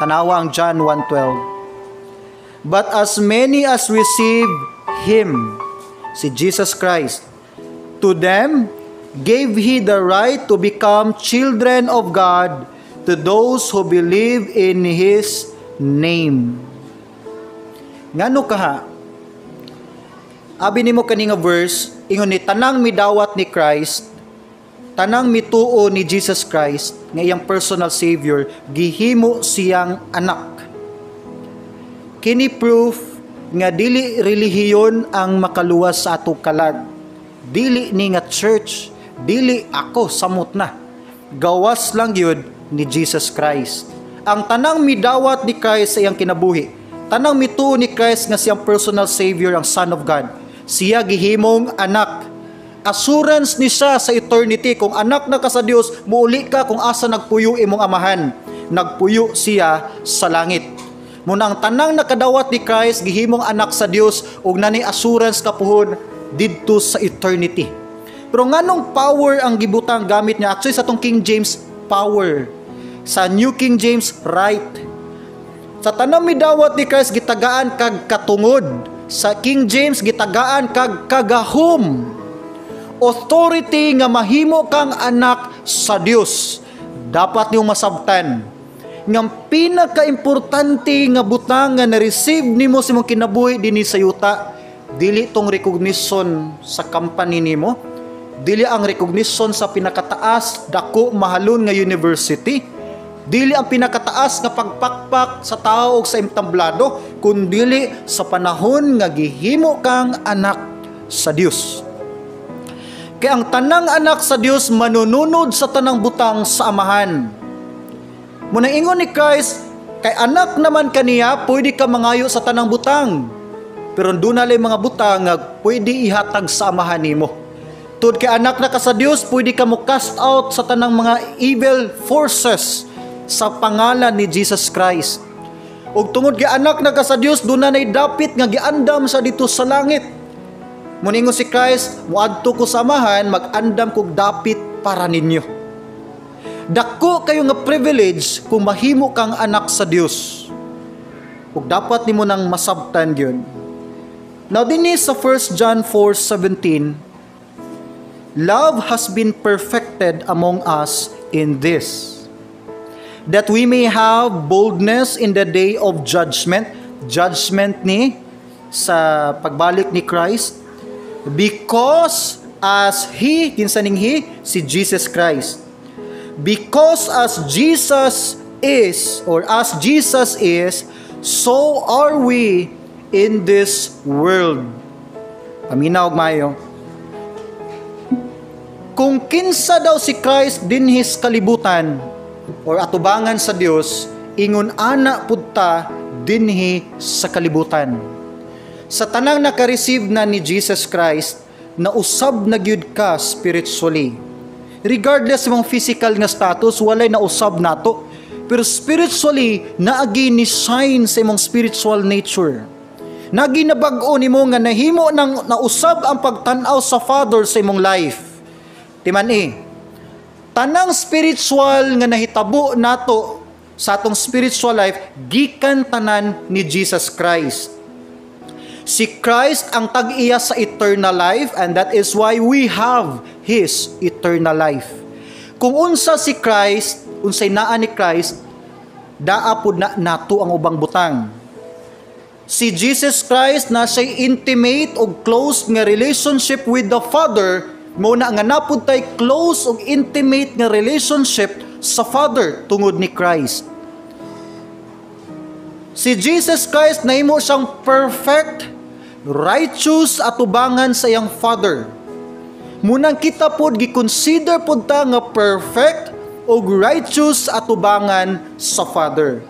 Tanawa ang John 1:12. But as many as receive Him, si Jesus Christ, to them gave He the right to become children of God, to those who believe in His name. Ngano kaha? Abi nimo kani nga verse, ingon ni tanang midawat ni Christ, tanang mituo ni Jesus Christ nga iyang personal savior, gihimo siyang anak. Kini proof nga dili relihiyon ang makaluwas sa atong kalag. Dili ni nga church, dili ako, samot na. Gawas lang yun ni Jesus Christ. Ang tanang midawat ni Christ sa iyang kinabuhi, tanang mituo ni Christ nga siyang personal savior, ang Son of God, siya gihimong anak. Assurance ni siya sa eternity. Kung anak na ka sa Dios, muuli ka kung asa nagpuyo imong amahan. Nagpuyo siya sa langit. Muna ang tanang nakadawat ni Christ gihimong anak sa Dios ug nani assurance kapuhon didto sa eternity. Pero nganong power ang gibutang gamit niya? Actually, sa atong King James, power. Sa New King James, right. Sa tanang midawat ni Christ, gitagaan kag katungod. Sa King James, gitagaan kag kagahom. Authority nga mahimo kang anak sa Dios. Dapat niyong masabtan nga pinakaimportante nga butang nga na-receive nimo sa imong kinabuhi dinhi sa yuta, dili tong recognition sa company nimo, dili ang recognition sa pinakataas, dako, mahalon nga university, dili ang pinakataas nga pagpakpak sa tao ug sa entablado, kundili sa panahon nga gihimo kang anak sa Dios. Kay ang tanang anak sa Dios manununod sa tanang butang sa Amahan. Muna ingon ni Christ, kay anak naman kaniya, pwede ka mangayo sa tanang butang. Pero doon na mga butang nga pwede ihatag sa Amahan nimo. Tud kay anak na ka sa Dios, pwede ka mo cast out sa tanang mga evil forces sa pangalan ni Jesus Christ. Ug tungod kay anak na ka sa Dios, doon na dapit nga giandam sa dito sa langit. Muningon si Christ, "Muadto ko sa Amahan, mag-andam kog dapit para ninyo." Dako kayo nga privilege kung mahimo kang anak sa Dios. Ug dapat nimo nang masabtan gyud. Now dinhi sa 1 John 4:17, "Love has been perfected among us in this, that we may have boldness in the day of judgment." Judgment ni sa pagbalik ni Christ. "Because as He," kinsa ning He? Si Jesus Christ. "Because as Jesus is, or as Jesus is, so are we in this world." Paminaw og maayo. Kung kinsa daw si Christ dinhi sa kalibutan or atubangan sa Dios, ingon ana pud ta dinhi sa kalibutan. Sa tanang naka-receive na ni Jesus Christ, nausab na gyud ka spiritually. Regardless mong physical nga status, walay nausab nato. Pero spiritually, naagi ni shine sa imong spiritual nature. Nagi na bag-o nimo nga nahimo nang nausab ang pagtan-aw sa Father sa imong life. Timan eh, tanang spiritual nga nahitabo nato sa atong spiritual life gikan tanan ni Jesus Christ. Si Christ ang tag-iya sa eternal life, and that is why we have His eternal life. Kung unsa si Christ, unsay naa ni Christ, daa pud na nato ang ubang butang. Si Jesus Christ na siya'y intimate o close nga relationship with the Father, mo na nga napud tay close ug intimate nga relationship sa Father tungod ni Christ. Si Jesus Christ, nahimo siyang perfect, righteous atubangan sa iyang Father. Munang kita pod, gi-consider pod ta nga perfect ug righteous atubangan sa Father.